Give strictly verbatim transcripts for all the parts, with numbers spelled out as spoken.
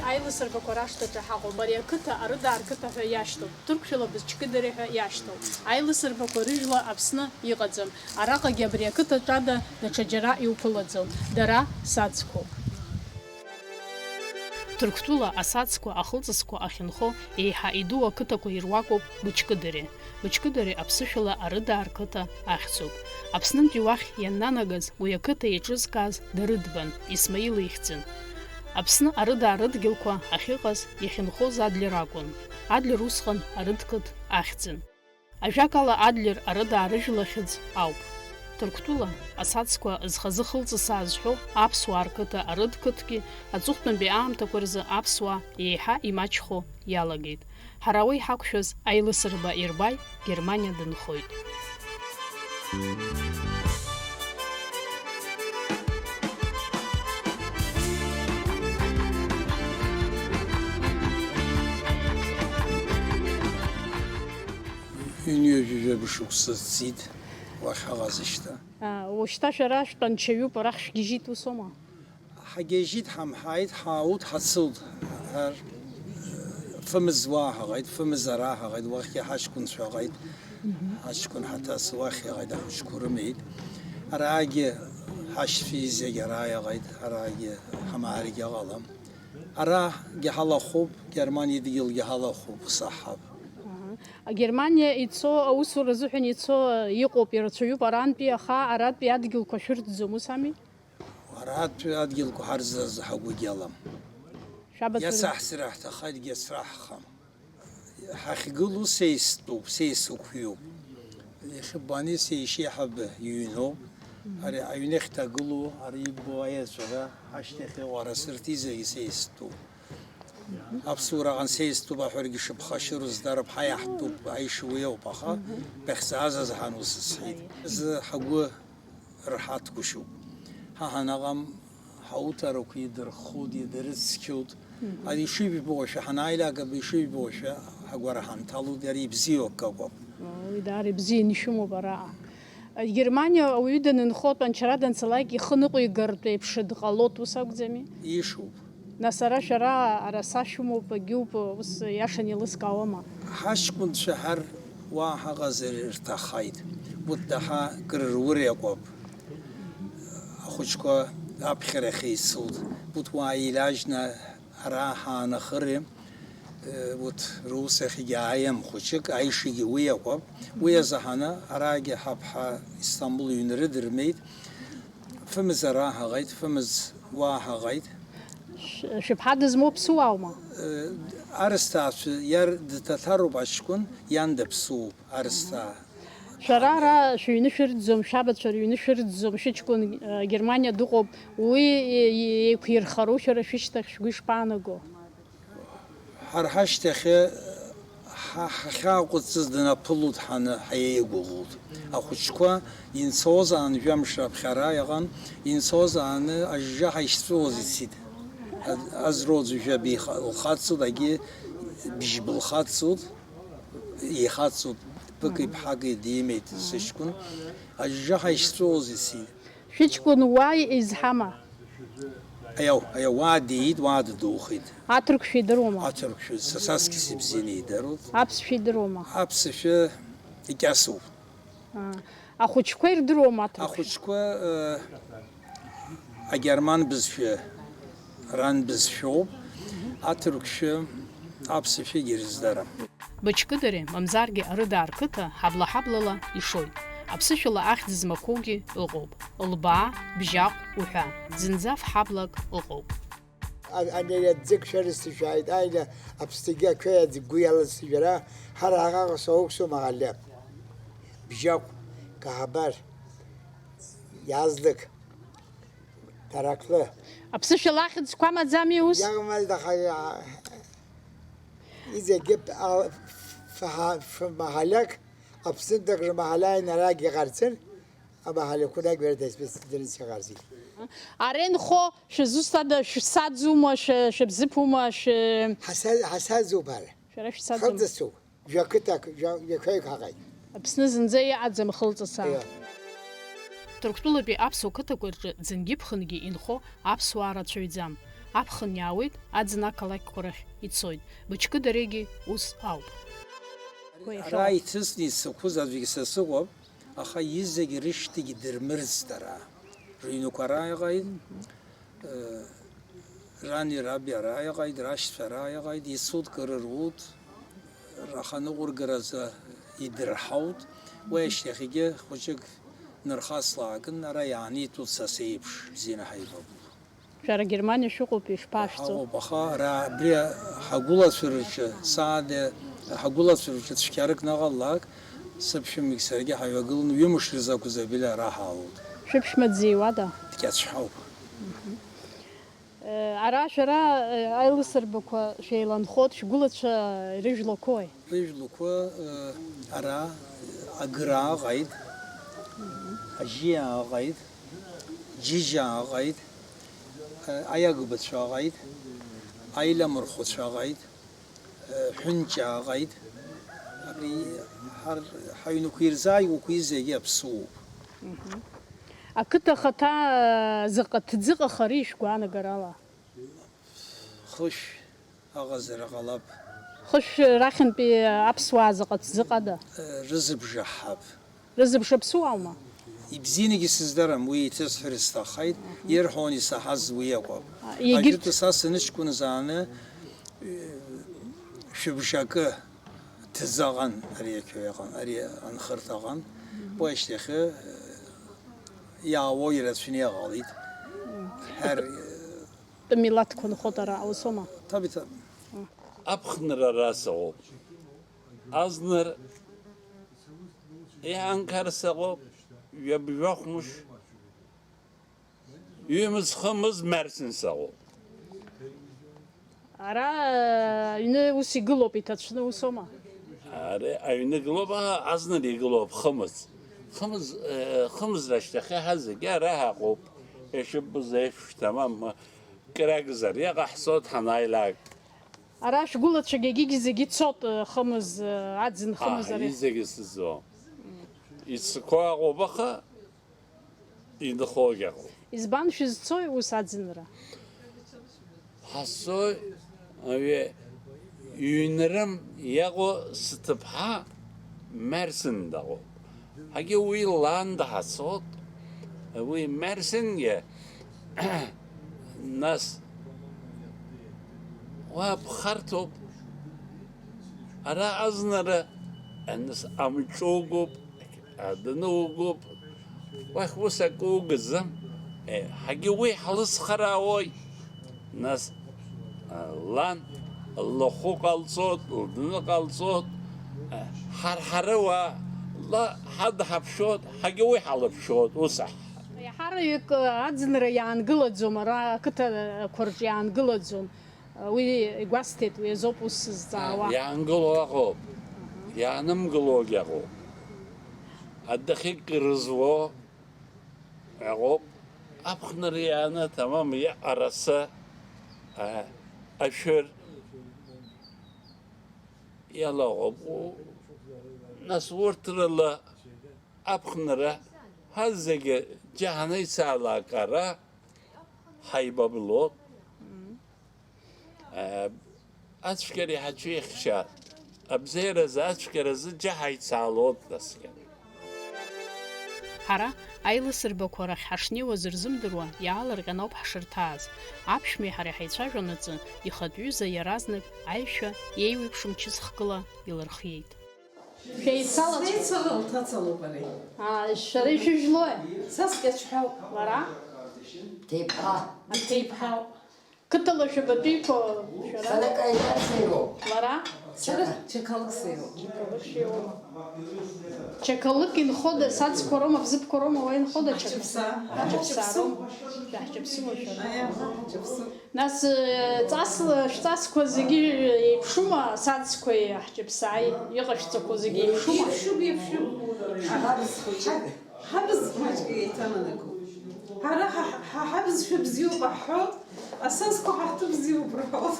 Аиласырбақәа рашҭаҿы ҳаҟоуп. Ари ақыҭа Арыдаа рқыҭа ҳәа иашьҭоуп. Ҭырқәшәала Бычкыдыре ҳәа иашьҭоуп. Аиласырбақәа рыжәла Аԥсны иҟаӡам. Араҟагьы абри ақыҭаҿ ада даҽа џьара иуԥылаӡом. Дара сацқәоуп. Ҭырқәтәыла асацқәа ахылҵысқәа ахьынхо еиҳа иду ақыҭақәа ируакуп Бычкыдыре. Бычкыдыре аԥсышәала Арыдаа рқыҭа ахьӡуп. Аԥснынтәи уахь ианнанагаз уи ақыҭа еиҿызкааз Дарыдбан Исмаил ихьӡын. Аԥсны Арыдаа рыдгьылқәа ахьыҟаз иахьынхоз Адлер акәын. Адлер усҟан Арыдқыҭ ахьӡын. Ажәакала, Адлер Арыдаа рыжәлахьыӡ ауп. Ҭырқәтәыла асацқәа зхазы хылҵысаа зҳәо аԥсуаа рқыҭа Арыдқыҭгьы аҵыхәтәантәи аамҭақәа рзы аԥсуаа еиҳа имаҷхо иалагеит. Ҳара уи ҳақәшәаз аиласырба ирбааит, Германиа дынхоит. Ҩынҩажәижәаба шықәса ҵит уахьаҟазышьҭа. А, уажәшьҭа шәара шәтәанчаҩуп, арахь шәгьежьит, усоума? Ҳагьежьит, ҳамҳаит, ҳааут, ҳацылт. Ҳар-, фымз уа ҳаҟеит, фымз ара ҳаҟеит, уахьгьы ҳаҷкәынцәа ҟеит. Мгм. Ҳаҷкәын ҳаҭас уахь иаҟеит, ахәыҷқәа рымеит. Араагьы ҳашьцәеи зегь ара иаҟеит, араагьы ҳамааргьы ҟалам. Арагьы ҳалахәуп, Германиа идгьылгьы ҳалахәуп, ус аҳҳәап. Аҳа. Германиа ицо, аусура азыҳәан ицо иҟоуп, ирацәаҩуп арантәи, аха аратәи адгьылқәа шәырӡӡом, ус ами? Аратәи адгьылқәа ҳарзааз ҳагәы гьалам. Шәабацәа ры- Иацаҳҵар ҳҭаххеит, егьацраҳхам. Ҳахьгылоу сеистәуп, сеисықәҩуп. Иахьа Банис еишьеиҳабы иҩноуп. Ари аҩны ахьҭагылоу, ари ибо аиаҵәара, ашьҭахь иҟоу арасырҭ изегьы сеистәуп. Аԥсуара аҟан сеистәуп аҳәаргьы шыԥхашьарыз дарбан ҳаиаҳтәуп, аиша уи ауп, аха бахьзааз азы ҳан ус сҳәеит. Зы ҳагәы рҳаҭгәышьоуп. Ҳа ҳанаҟам ҳауҭарақәа идырххоит, идырыцқьоит. Ари ишыжәбо уашәа ҳанааилак, абри ишыжәбо уашәа ҳагәара ҳанҭалоит, иара ибзиоу акы акәым. Уи даара ибзианы ишәымоуп араҟа. Германиа ауаҩы данынхо, тәанчара данцалак, ихы ныҟәигартә еиԥш дҟалоит, ус акәӡами? Ишоуп. Нас ара шәара араса шәымоуп, агьуп, ус иашан еилыскаауама? Ҳаҷкәынцәа ҳар уа ҳаҟазар ирҭаххеит. Урҭ даҳа кыр руриақәап. Ахәыҷқәа аԥхьарахь еицылт. Урҭ уа еилажьны ара ҳаанахыри, урҭ рус ахьгьы ааиам хәыҷык, аишагьы уи акәап. Уи азыҳәаны арагьы ҳаԥҳа Истамбул иҩны рыдырмеит. Фымз ара ҳаҟеит, фымз уа ҳаҟеит. Шә-, шәыԥҳа дызмоу ԥсуааума? Арсҭаацәа, иар дҭаҭаруп аҷкәын, иан даԥсуоуп, арсҭаа. Шәара ара шәыҩны шәырӡӡом, шәабацәа рыҩны шәырӡӡом, шәыҷкәын, э, Германиа дыҟоуп, уи, е-, е-, еиқәирхару шәара шәышьҭахь шәгәы ишԥаанаго? Ҳара ҳашьҭахьы ҳа-, ҳахьааҟәыҵыз днаԥылоит ҳаны ҳаиеигәыӷуеит. Ахәыҷқәа инцозаан жәамш раԥхьара иҟан, инцозааны ажьжьаҳәа ишҵәыуоз ицит. А-, азроуӡ жәаба иха-, лхацуд, агьи бжьба лхацуд, ихацуд, ԥыки ԥҳаки димеит сыҷкәын. Ажьжьаҳәа ишҵәыуоз ицит. Шәыҷкәын уа изҳама? Аиау, аиау, уа диит, уа ддухеит. Аҭырқәшәа идыруама? Аҭырқәшәа, са саскьыс ибзианы идыруеит. Аԥсшәа идыруама? Аԥсшәа икьасуп. Аа. Ахәыҷқәа ирдыруама аҭырқәшәа? Ахәыҷқәа, э, агерман бызшәа, ран бызшәоуп. Аҭырқәшәа аԥсшәагьы ирыздарам. Бычкыдаре, мамзаргьы Арыдаа рқыҭа ҳабла-ҳаблала ишоит. Аԥсышәала ахьӡ змақәоугьы ыҟоуп. Лбаа, Бжьаҟә уҳәа, зынӡа фҳаблак ыҟоуп. Ани аӡык шәарысҭышәааит, аиля аԥсҭагьы ақәеи аӡгәы иалысҭышәара, ҳара аҟаҟа соуксу маалиа. Бжьаҟә, Каҳабар, иаазлык, Дараклы. Аԥсышәала ахьӡқәа амаӡами ус? Иагмаз даха, а, изегьы, а, ф-, ф-, ф-, маҳалиак, Аԥсны дакры маҳалиа инарагьы ҟарҵар, амаҳалиақәа рагьы дырсыдырс иҟарҵеит. Аренхо шәызусҭада, шәсаӡума, шәы-, шәыбзыԥума, шәы- Ҳаса-, ҳасаӡоуп ара. Шәара шәсаӡума? Хырҵысуп. Жәа қыҭак, жәа, жәақәеик ҳаҟеит. Аԥсны зынӡа иҟаӡам хылҵысаа. Иа. Ҭырқәтәылатәи аԥсуа қыҭақәа рҿы ӡынгьы-ԥхынгьы инхо аԥсуаа рацәаҩӡам. Аԥхын иаауеит, аӡын ақалақьқәа рахь ицоит. Быҽкыдареигьы ус ауп. Ара иҭысны исықәыз аӡәгьы са сыҟоуп, аха изегьы рышьҭагь дырмырӡт ара. Рыҩнқәа ара иҟаит, э, рани раби ара иҟаит, рашьцәа ара иҟаит, исуткы рырут, раханыҟәыргаразы идырҳаут. Уи ашьҭахьгьы хәыҷык нырхаслааган, ара иаанитәут са сеиԥш, бзианы ҳаибабоуп. Шәара Германиа шәыҟоуп, ишԥашәҵо? Ҳаҟоуп, аха ара абри ҳагәылацәа рҿы, сааде ҳагәылацәа рҿы цәгьарак наҟалалак, сыԥшәмагь саргьы ҳаҩагыланы ҩымш рзы акәзабили ара ҳаалоит. Шәыԥшәма дзиуада? Дкьацәҳауп. Э, ара шәара, э, аилысырбақәа шәеиланхот, шәгәылацәа рыжәлақәои? Рыжәлақәа, э, ара агыра аҟаит, ажьиа аҟаит, џьыжьа аҟаит, э, аиагбацәа аҟаит, аиламырхәцәа аҟаит, э, ҳәынҷа аҟаит. Абри ҳар-, ҳаҩнқәа ирзааигәақәа зегьы аԥсуоуп. Мгм. Ақыҭа ахаҭа, э, заҟа ҭӡы ыҟахари шәгәаанагарала? Хышә аҟазара ҟалап. Хышә рахьынтәи аԥсуаа заҟа ҭӡы ыҟада? Э, рызыбжа ҳҳап. Рызыбжа ԥсуааума? Ибзианагьы сыздырам, уи еиҭасҳәар сҭаххеит, ирҳәон исаҳаз уи акәым. А, егьырҭ- Ажәытәы са саныҷкәыназ ааны, э, шәыбжакы ҭӡы ыҟан, ари ақьоу ыҟан, ари анхырҭа ыҟан. Уи ашьҭахьы, э, иаауоу ирацәаны иҟалеит. Ҳәар, э, Тәы милаҭқәа нхоит ара, аусоума? Ҭабиҭа. Аԥхынра ара сыҟоуп. Азныр иаанкар сыҟоуп, ҩабжәахә мыш, ҩымыз-хымыз Мерсин сыҟоуп. Ара, э, аҩны ус игылоуп, иҭацәны, усоума? Ари аҩны гылоуп, а, азныр игылоуп, хымыз. Хымыз, э, хымз рашьҭахьы ҳа зегьы ара ҳаҟоуп. Ишыббоз еиԥш, тамам, крагзар, иҟаҳҵоит ҳанааилак. Ара шәгәылацәагьы егьигьы зегьы цот, э, хымыз, э, аӡын хымыз Аҳ, ари. Изегьы сыӡуам. Ицқәа ыҟоуп, аха инхогьы ыҟоуп. Избан шәызцои ус аӡынра? Ҳазцоит, уи ҩнрым иаҟоу сҭыԥҳа Мерсин дыҟоуп. Ҳагьы уи лан даҳацоит, уи Мерсингьы, нас уа ԥхарҭоуп, ара азнара, нас амҿы угоуп, адәны угоуп, уахь ус акы угаӡам, е, ҳагьы уи ҳлыцхраауоит. Нас, а, лан лыхәы ҟалҵот, лдны ҟалҵот, а, ҳар ҳара уаа, ла ҳадҳаԥшьот, ҳагьы уи ҳалыԥшьот, ус аҳ-. Иаҳараҩык, а, аӡынра иаангылаӡом, ара ақыҭақәа рҿы иаангылаӡом. А, уи игәасҭеит, уи азоуп ус сызҵаауа. А, иаангыло ыҟоуп, иаанымгылогьы ыҟоуп. Адәахьы кыр зуо, Аҟоуп, аԥхынра иааны, тамам, иаҟараса, а, ашәыр иалаҟоуп. У, нас урҭ рыла аԥхынра ҳазегьы џьаҳаны ицалак ара ҳаибаблоит. Ацәгьара иҳацәихьчар, абзиаразы ацәгьаразы џьа ҳаицаалоит, насгьы. Ҳара аилысырбақәа рахь ҳашнеиуаз рзымдыруа иаалырҟьан ауп ҳшырҭааз. Аԥшәмеи ҳареи ҳаицәажәонаҵы, ихатә ҩыза иаразнак аишәа еиуеиԥшым чысхкыла илырхиеит. Шәеицалацәа? Сеицала, лҭаца лоуп ари. Аа, шәара ишәыжәлои? Са скьачҳауп. Лара? Ҭеиԥҳа. Аҭеиԥҳауп. Қыҭала шәабатәиқәа шәара? Сара Каиар сеиуоуп. Лара? Сара Чақалықь сеиуоуп. Чақалықь сеиуоуп. Чақалықь инхода, сацқәа роума, бзыԥқәа роума, уа инхода Чақалықь? Ҳаҷаԥса. Ҳаҷаԥса роума? Шәаҳҷаԥсыма шәара? Аиаҳа, ҳаҷаԥсып. Нас, э, ҵасла, шәҵасқәа зегьы еиԥшума, асацқәеи аҳҷаԥсааи иҟашәҵақәоу зегьы еиԥшума? Еиԥшуп, еиԥшуп. Ҳабз хәыҷык. Ҳабз маҷк еиҭананагоуп. Ҳара ҳа, ҳа, ҳабзшәа бзиоуп ҳҳәоит, асасқәа ҳаҳҭы бзиоуп рҳәоит.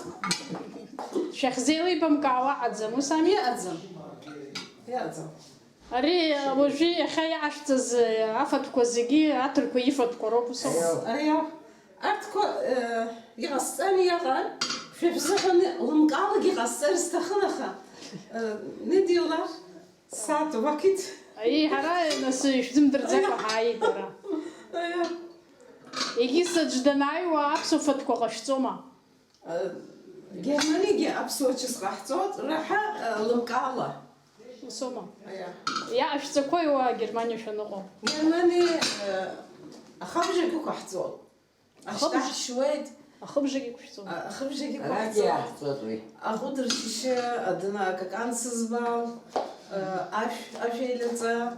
Шәахьзеилибамкаауа аӡам, ус ами? Иаӡам. Иаӡам. Ари уажәы иахьа иаашәҵаз афатәқәа зегьы аҭырқәа ифатәқәа роуп, ус аума? Аиа. Арҭқәа, э, иҟасҵан иаҟан, шәа шәзыҳәан лымкаалак иҟасҵар сҭахын, аха, э, недиулар сааҭ уақит. Аиеи, ҳара, нас, ишәзымдырӡакәа ҳааит, ара. Аиа. Егьыс аӡә данааиуа аԥсуа фатәқәа ҟашәҵома? Э, Германиагьы аԥсуа чыс ҟаҳҵоит, раҳа, э, лымкаала. Усома? Аиа. Иа, ашәҵақәа иуа Германиа шәаныҟоу? Германиа, э, ахабжагьы ықәаҳҵоит. Ахыбжа-, ашьҭаҳшьуеит. Ахыбжагьы иқәшәҵоит. А, ахыбжагьы Арахь иқәаҳҵоит. Иаҳҵоит уи. Аӷәыдыршьышьы, адына акакан сызбал, э, ашә, ашә еилаҵа,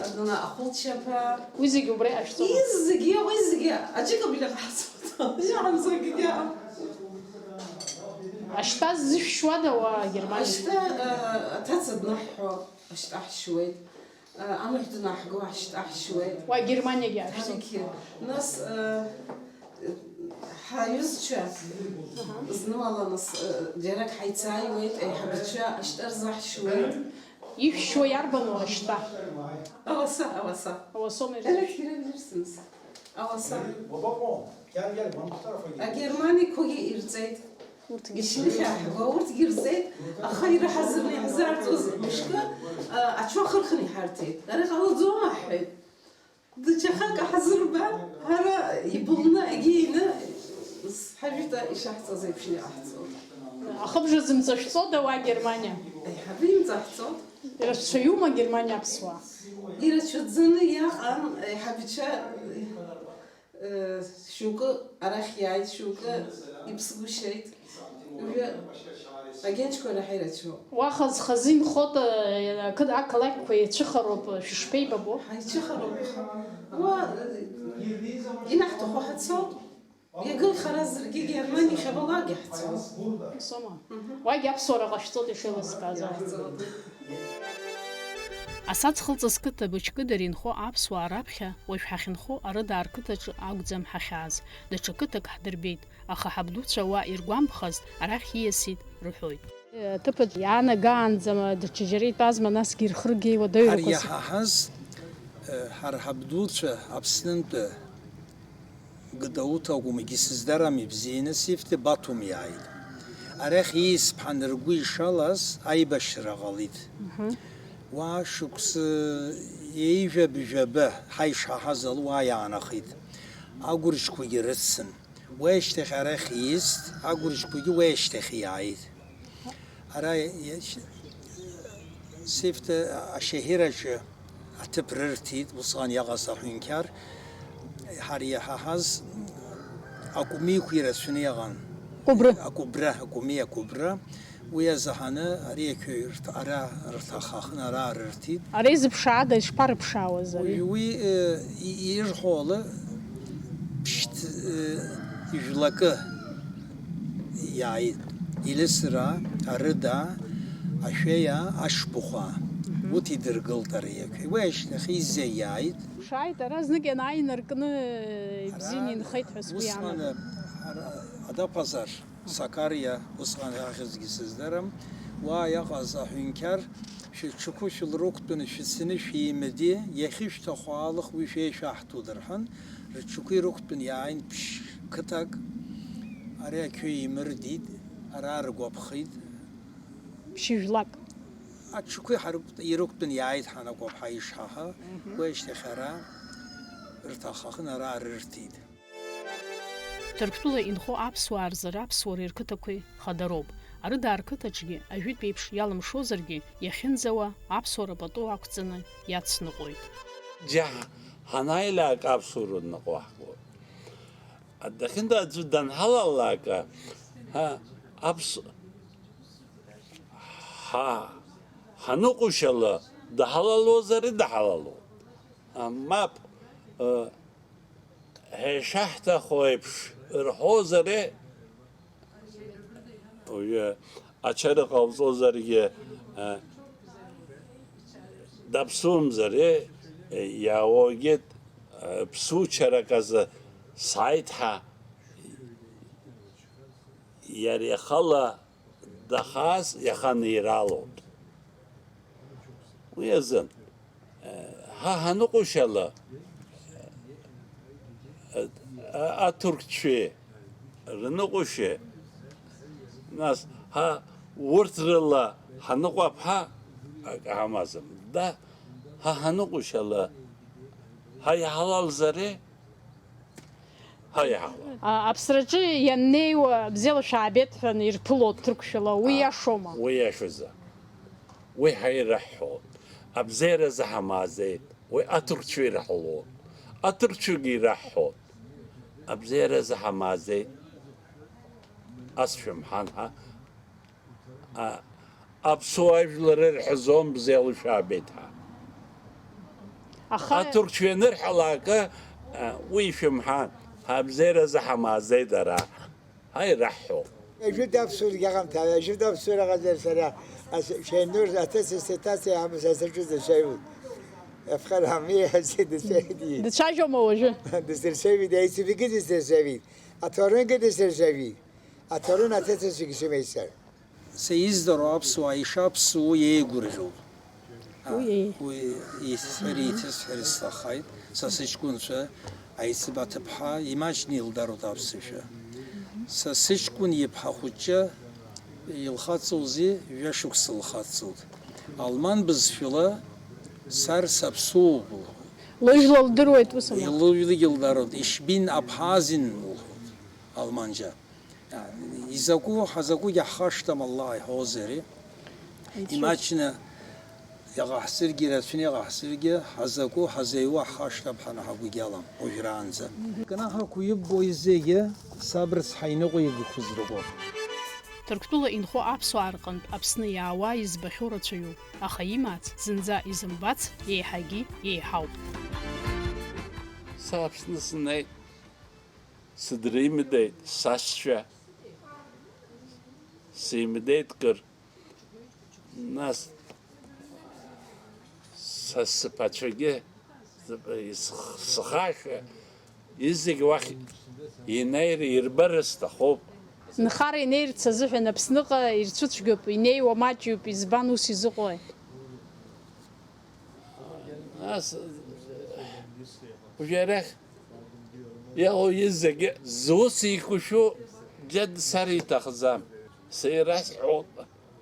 адына ахәылчаԥа. Уи зегьы убра иҟашәҵома? Уи зегьы, уи зегьы аҷыкабжьы ҟаҳҵоит. Иаҳамзаргьы иаҳам. Ашьтәа зышәшьуада уа Германиа? Ашьтәа, э, аҭаца днаҳҳәо, ашьтәа ҳшьуеит. Амаҳә днаҳго ашьтәа ҳшьуеит. Уа Германиагьы ашәҵон. Тарики. Нас, э, ҳаҩызцәа, аҳа, знымала нас, э, џьарак ҳаицааиуеит, аиҳабацәа ашьтәа рзаҳшьуеит. Ишәшьуа иарбану ашьтәа? Ауаса, ауаса. Ауасоума ирзышәшьуа? Ауаса. Агерманиқәагьы ирҵеит. Урҭгьы ишьны хьаҳәуа, урҭгьы ирҵеит, аха ирыҳазырны иаҳзаарҵоз мышкы, а, аҽуа хырхын иҳарҭеит. Ара ҟалаӡом аҳәеит. Даҽа хаак ҳазырба, ҳара ибылны, егьи ины, ҳажәыта ишаҳҵаз еиԥш иҟаҳҵоит. Ахыбжа зымҵашәҵода уа Германиа? Аиҳабы имҵаҳҵоит. Ирацәаҩума Германиа аԥсуаа? Ирацәаӡаны иаҟан, аиҳабацәа Шьоукы арахь иааит, шьоукы иԥсгәышьеит. Уажәы агьенџьқәа раҳа ирацәоуп. Уаха зхазы инхоит, ақыд-, ақалақьқәа еицәыхароуп, шәышԥеибабо? Ҳаицәыхароуп, аха уа, инаҳҭаху ҳацоит. Иага ихаразаргьы Германиа иахьабалак иаҳцоит. Сома? Мгм. Уагь аԥсуара ҟашәҵоит ишеилыскааз. Иаҳҵоит. Асаӡ хылҵыз қыҭа Быч-Кыдыр инхо аԥсуаа раԥхьа уажә ҳахьынхо Арыдаа рқыҭаҿы акәӡам ҳахьааз, даҽа қыҭак ҳдырбеит, аха ҳабдуцәа уа иргәамԥхазт, арахь ииасит рҳәоит. Аҭыԥаҿ иаанагаанӡа даҽа џьара итәазма, насгьы ирхыргеиуа Ҳар даҩрақәа зегь. Иаҳаҳаз, э, ҳара ҳабдуцәа Аԥснынтәи Гыдауҭ акәым, егьи сыздарам, ибзианы сифте Батум иааит. Арахь ииасп ҳәа ргәы ишалаз аибашьра ҟалеит. Мгм. Уа шықәсы ҩажәа бжьба ҳа ишҳаҳаз ала уа иаанахеит. Агәырџьқәагьы рыцын. Уи ашьҭахь арахь ииаст, агәырџьқәагьы уи ашьҭахь иааит. Ара иач-, Сифте ашьаҳираҿы аҭыԥ рырҭеит, усҟан иаҟаз аҳәынқьар, ҳара иаҳаҳаз акәмиқәа ирацәаны иҟан. Кәыбры. Акәыбра, акәми, акәыбра. Уи азаҳаны ари ақьои рҭ-, ара рҭахахын, ара рырҭеит. Ара изыԥшаада, ишԥарыԥшаауаз ари? Уи, уи, э, и-, ирҳәо ала, ԥшьҭ, э, жәлакы иааит. Елисра, Арыда, Ашәеиа, Ашбыхәа. Мгм. Урҭ идыргылт ари ақьои. Уи ашьҭахь иза иааит. Шааит, ара знык ианааи инаркны, э, ибзианы Ара инхеит ҳәа сгәы усҟан, иаанагоит. Ара, Адаԥазар. Сакариа, усҟан ахьӡгьы сыздырам, уа иаҟаз аҳәынқьар, шәыҽқәа шәылрықәтәаны шәыцны шәеимыди, иахьышәҭаху аалых уи шәеишәаҳҭоит рҳәан, рыҽқәа ирықәтәаны иааин ԥшь-, қыҭак, ари ақьои еимырдеит, ара ргәаԥхеит. Ԥшьыжәлак. Аҽқәа ҳарықәтә-, ирықәтәаны иааит ҳанакәаԥҳа ишҳаҳа, Мгм. уи ашьҭахь ара рҭахахын, ара рырҭеит. Ҭырқәтәыла инхо аԥсуаа рзы раԥсуареи рқыҭақәеи хадароуп. Арыдаа рқыҭаҿгьы ажәытә еиԥш иалымшозаргьы, иахьынӡауа аԥсуара пату ақәҵаны иацныҟәоит. Џьаҳ-, ҳанааилак аԥсуара дныҟәаҳгоит. Дахьынтә аӡәы данҳалалак, ҳа, аԥс-, ҳа, ҳаныҟәшьала, дҳалалуазар, идаҳалалуа. А, мап, а, ҳәа ишаҳҭаху еиԥш рҳәозар, уажәы ачара ҟауҵозаргьы, а, даԥсумзар, иаауагеит, а, ԥсуа чарак азы сааит ҳәа, иара ихала дахаз иаха ниралоуп. Уи азын, ҳа ҳаныҟәшьала, А-, аҭырқәцәеи рныҟәашьеи, нас, ҳа урҭ рыла ҳаныҟәаԥҳа, акы ҳамаӡам. Да, ҳа ҳаныҟәашьала, ҳа иҳалалзари? Ҳа иҳалал. А, аԥсраҿы ианнеиуа, бзиала шәаабеит ҳәа ирԥыло ҭырқәшәала, уи А, иашоума? Уи иашоуп. Уи ҳа ираҳҳәоит. Абзиаразы ҳамааӡеит. Уи аҭырқәцәа ираҳҳәалоит. Аҭырқәцәагьы ираҳҳәоит. Абзиаразы ҳамааӡеит. Ас шәымҳәан, ҳа. А, аԥсуа жәлар ирҳәазом бзиала шәаабеит ҳәа. Аха аҭырқәцәа ианырҳәалак, а, уи шәымҳәан, ҳабзиаразы ҳамааӡеит ара. Ҳа ираҳҳәо. Ижәит аԥсуарагьы аҟамҭа, ижәит аԥсуара ҟазар сара, ас-, шәеинур аҭыҵ ассертациа амаз асырҿыҵа шәаҩуеит. Афхар амиа ҳәа дысцәажәоит. Дцәажәома уажәы? Дысырцәажәеит, аицыбигьы дысырцәажәеит, аҭоурынгьы дысырцәажәеит, аҭоурын аҭыҵ ацәгьы сымеицар. Са исдыруа аԥсуаа ишаԥсуоу иеигәырӷьоуп. Уи еи- Уи исҳәар, еиҭасҳәар сҭаххеит. Са сыҷкәынцәа Аицыб аҭыԥҳа имаҷны илдароуп аԥсышәа. Са сыҷкәын иԥҳа хәыҷы илхаҵоузеи, жәа шықәса лхаҵоуп. Алман бызшәала сар саԥсуоуп лҳәоит. Лыжәла лдыруеит, ус ала. Лыжәлагьы лдароуп, ишбин Абхазин лҳәоит, алманџьа. Изакәу, ҳазакәугьы ҳхашҭам, Аллаҳ иҳәозари. Ицәоит. Имаҷны иҟаҳҵаргьы, ирацәаны иҟаҳҵаргьы, ҳазакәу, ҳазеиуа ҳхашҭап ҳәа ҳгәы иалам, уажәраанӡа. Кнаҳақәа иббои зегьы, саб рыцҳа иныҟәигақәаз ракәым. Ҭырқәтәыла инхо аԥсуаа рҟынтә Аԥсны иаауа избахьоу рацәаҩуп, аха имаац зынӡа изымбац еиҳагьы еиҳауп. Са Аԥсны снеит. Сыдреимдеит сашьцәа, сеимдеит кыр. Нас са сыԥацәагьы, сых-, сыхашәа, изегь уахь инеир, ирбар сҭахуп. Нхара инеирц азыҳәан Аԥсныҟа ирцәыцәгьоуп, инеиуа маҷҩуп, избан ус изыҟои? Нас, уажә арахь иҟоу изегьы зус еиқәышәу џьа дцар иҭахӡам. Сеирасҳәоит,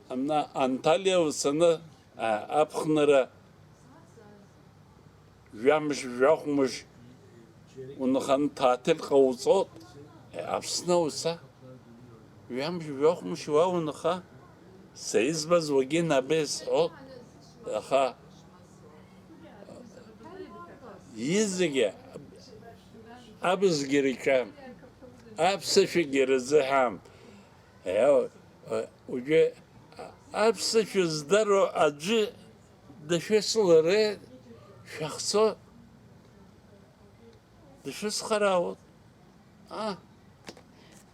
ана Анталиа уцаны, а, аԥхынра жәамш, жәохәмыш унханы ҭаҭын ҟауҵоит, Аԥсны уца. Жәамш, жәохәмыш уа унха, са избаз уагьы набеи сҳәоит, аха изегьы абзгьы рҿам, аԥсышәагьы рзыҳәам. Уажәы аԥсышәа здароу аӡәы дышәыслареи шәахцо. Дышәыцхраауеит. А.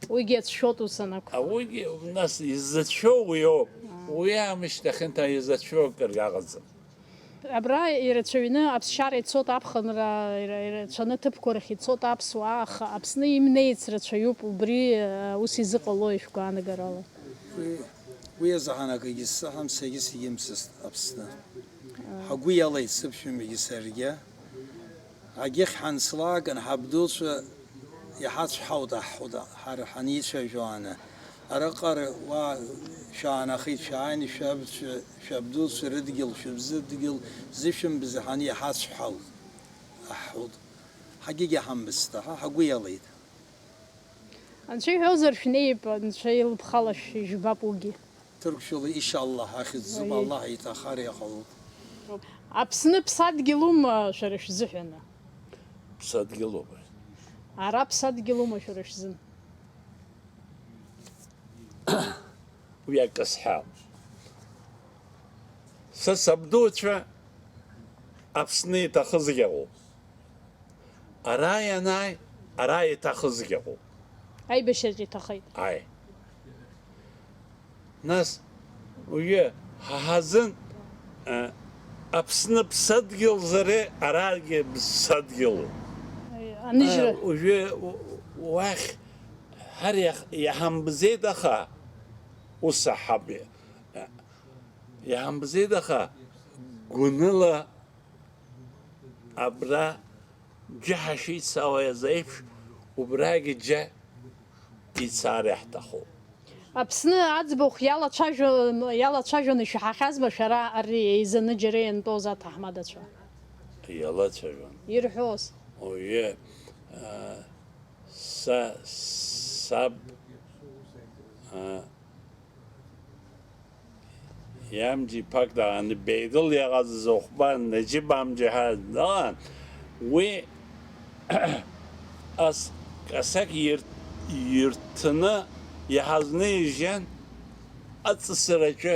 Уигьы ацәшәоит ус анакәха. А, уигьы, нас, изацәшәо уиоуп. А. Уи аамышьҭахь анҭ изацәшәо акыр иаҟаӡам. Абра ирацәаҩны аԥсшьара ицоит, аԥхынра ира-, ирацәаны ҭыԥқәа рахь ицоит аԥсуаа, аха Аԥсны имнеиц рацәаҩуп, убри, э, ус изыҟалои шәгәаанагарала? Уи, уи азыҳәан акгьы сзыҳәам, сагьы сигьымсыст Аԥсны. Ҳагәы иалеит сыԥшәмагьы саргьы. Агьыхь ҳанцлааган, ҳабдуцәа иҳацәҳауеит, аҳ-, ҳара ҳаницәажәо аны. Араҟа р-, уа шәаанахеит, шәааины шәабцәа, шәабдуцәа рыдгьыл, шәыбзыдгьыл зышәымбаз ҳаны иҳацәҳауеит, аҳ-, ҳагьгьы ҳамбыцт, аҳа, ҳагәы иалеит. Анцәа иҳәозар, шәнеип, Анцәа илыԥхала шәыжәбап уигьы. Ҭырқәшәала, ишьаллаҳ, ахьӡ зыҟоу Аллаҳ иҭахар иҟалоит. Аԥсны ԥсадгьылума шәара шәзыҳәаны? Ԥсадгьылуп. Ара ԥсадгьылума шәара шәзын? Уи акы сҳәап. Са сабдуцәа Аԥсны иҭахызгьы ыҟоуп. Ара ианааи, ара иҭахызгьы ыҟоуп. Аибашьраҿы иҭахеит. Ааи. Нас, уажәы ҳа ҳазын, а, Аԥсны ԥсадгьылзар, арагьы ԥсадгьылуп. Аи, аныжьра. А, уажәы у-, уахь ҳар иаҳ-, иҳамбзеит, аха ус аҳап, иа-, иҳамбзеит, аха гәаныла абра џьаҳа шицалаз еиԥш, Убрагьы џьа ицар иаҳҭахуп. Аԥсны аӡбахә иалацәажәо-, иалацәажәон ишәаҳахьазма шәара ари еизаны џьара иантәоз аҭаҳмадацәа? Иалацәажәон. Ирҳәоз? Уаҩы, а, са, саб, а, Иамџьи ԥак дааны Беигыл иаҟаз зыхәба Наџьыб амџьи ҳәа дыҟан. Уи ас-, асак ирҭ-, ирҭәны иҳазнеижьан, аҵысраҿы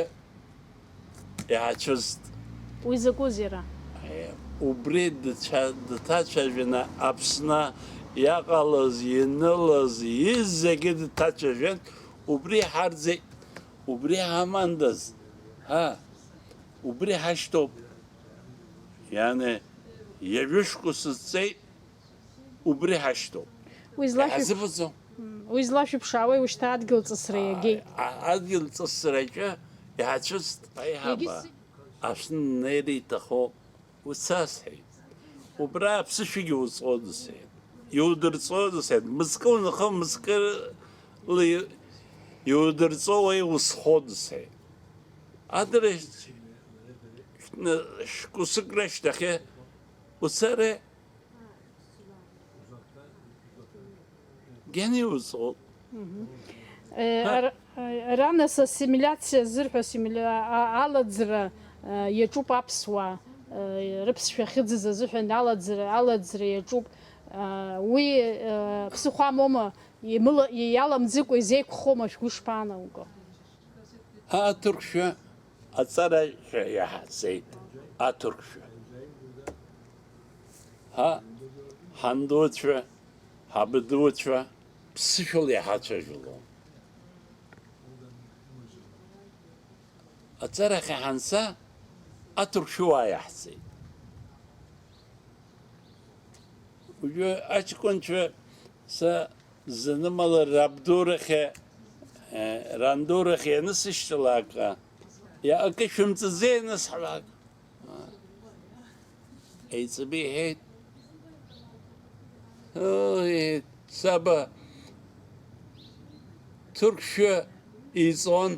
иҳацәыст. Уи закәыз иара? Е, убри дцәа-, дҭацәажәаны Аԥсны иаҟалаз, ианылаз, изегьы дҭацәажәан, убри ҳарӡеит. Убри ҳамандаз, ҳа, убри ҳашьҭоуп. Иани, ҩажәа шықәса сҵеит, убри ҳашьҭоуп. Уи злашәыԥ-, Иҳазыԥаӡом. М, уи злашәыԥшаауеи, ушьҭа адгьыл ҵысра иагеит? А, адгьыл ҵысраҿы иҳацәыст аиҳабы. Егьыс- Аԥсны днеир иҭахуп. Уца, сҳәеит. Убра аԥсышәагьы узҵода, сҳәеит. Иудырҵода, сҳәеит. Мызкы унхо, мызкыла и-, иудырҵо уа иузхода, сҳәеит. Адырра шәкы-, шәкәсык рышьҭахьы уцаре. Гьани уҵоуп. Мгм. Э, Ҳа. ар-, э, ара нас ассимилиациа зырҳәо ассимили-, а-, алаӡра, э, иаҿуп аԥсуаа, э, рыԥсшәа ахьыӡыз азыҳәан алаӡра, алаӡра иаҿуп. Э, уи, э, ԥсыхәа амоума, имыла-, иаламӡыкәа изеиқәхома, шәгәы шԥаанауго? Аҭырқәшәа аҵарашәа иаҳаӡеит, аҭырқәшәа. Ҳа, ҳандуцәа, ҳабдуцәа ԥсышәала иҳацәажәалон. Аҵарахь ҳанца, аҭырқәшәуаа иаҳцеит. Уажәы аҷкәынцәа са Зынымала рабдурахьы, э, рандурахьы ианысышьҭалак, иа-, акы шәымҵаӡеи анысҳәалак? Еиҵбы иҳәеит. Ыы, иҳәеит, саба ҭырқәшәы иҵон,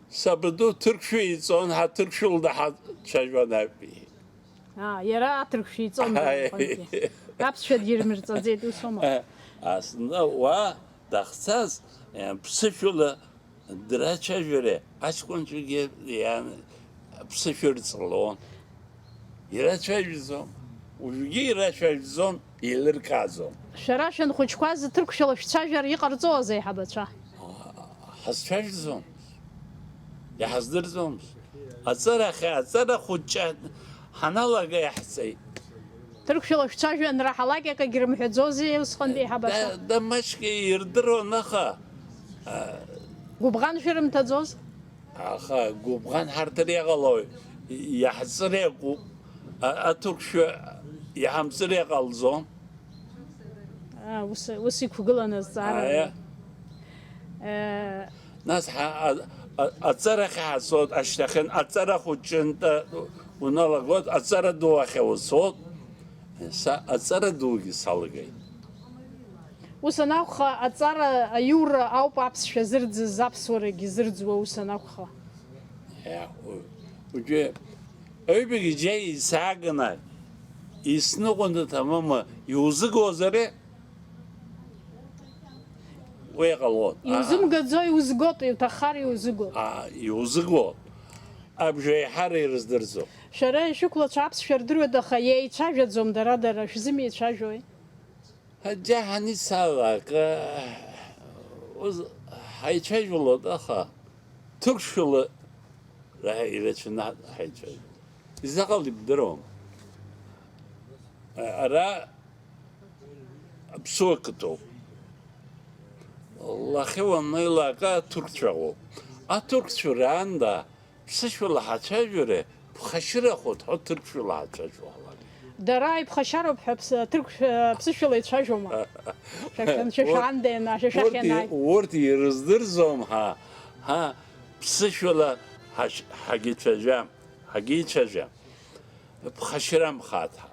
сабду ҭырқәшәы иҵон, ҳа ҭырқәшәыла даҳацәажәон, иҳәеит. Аа, иара аҭырқәшәа иҵон Аи. Аҟәантәи. Аԥсшәа дирмырҵаӡеит, усоума? Ас, уа дахьцаз, е, ԥсышәала драцәажәаре, аҷкәынцәагьы иан-, ԥсышәа рҵалон. Ирацәажәаӡом. Уажәгьы ирацәажәаӡом, еилыркааӡом. Шәара шәанхәыҷқәаз ҭырқәшәала шәцәажәар иҟарҵоз аиҳабацәа? Ҳазцәажәаӡом. Иҳаздырӡом. Аҵарахьы, аҵара хәыҷы ҳаналага иаҳҵеит. Ҭырқәшәала шәцәажәо анраҳалак акагьы рымҳәаӡози усҟантәи еиҳабацәа? Да, да, маҷк ирдыруан, аха, а, гәыбӷан шәырымҭаӡоз? Аха гәыбӷан ҳарҭар иҟалои? Иаҳҵыр иакәуп. А, аҭырқәшәа иҳамҵыр иҟалӡом. Аа, ус, ус иқәгылан азҵаара. Аиа. Э, Нас ҳа-, а-, а-, аҵарахь ҳацоит, ашьҭахьын аҵара хәыҷынтә уналагоит, аҵара ду ахь уцоит. Са аҵара дугьы салгеит. Ус анакәха, аҵара аиура ауп аԥсшәа зырӡыз, аԥсуарагьы зырӡуа, ус анакәха. Иа, у-, уажәы аҩбагьы џьа исааганы, исныҟәаны, тамама иузыгозари? Уи ҟалон. Иузымгаӡо, иузгот, иуҭаххар иузыгот. А, иузыгот. Абжа еиҳара ирыздырӡом. Шәара ишәықәлацәа аԥсшәа рдыруеит, аха иеицәажәаӡом дара-дара, шәзымеицәажәои? Ҳаџьаҳ аницалак, уз-, ҳаицәажәалоит, аха ҭырқәшәала ра-, ирацәаны ҳаицәажәалоит. Изаҟала ибдыруам. Ара аԥсуа қыҭоуп. Лахьы уаннеилак аҭырқәцәа ыҟоуп. Аҭырқәцәа раанда Ԥсышәала ҳацәажәари, ԥхашьарахоит ҳәа ҭырқәшәала ҳацәажәо ҳалак. Дара иԥхашьароуп ҳәа ԥс-, ҭырқәшә-, ԥсышәала ицәажәома? Шәа-, шәа-, шәа-, Урҭ, шәаандаианаа, шәа урҭ шәахьанааи. И-, урҭ ирыздырӡом ҳа, ҳа ԥсышәала ҳаш-, ҳагьцәажәам, ҳагьицәажәам. Ԥхашьарамхааит ҳа.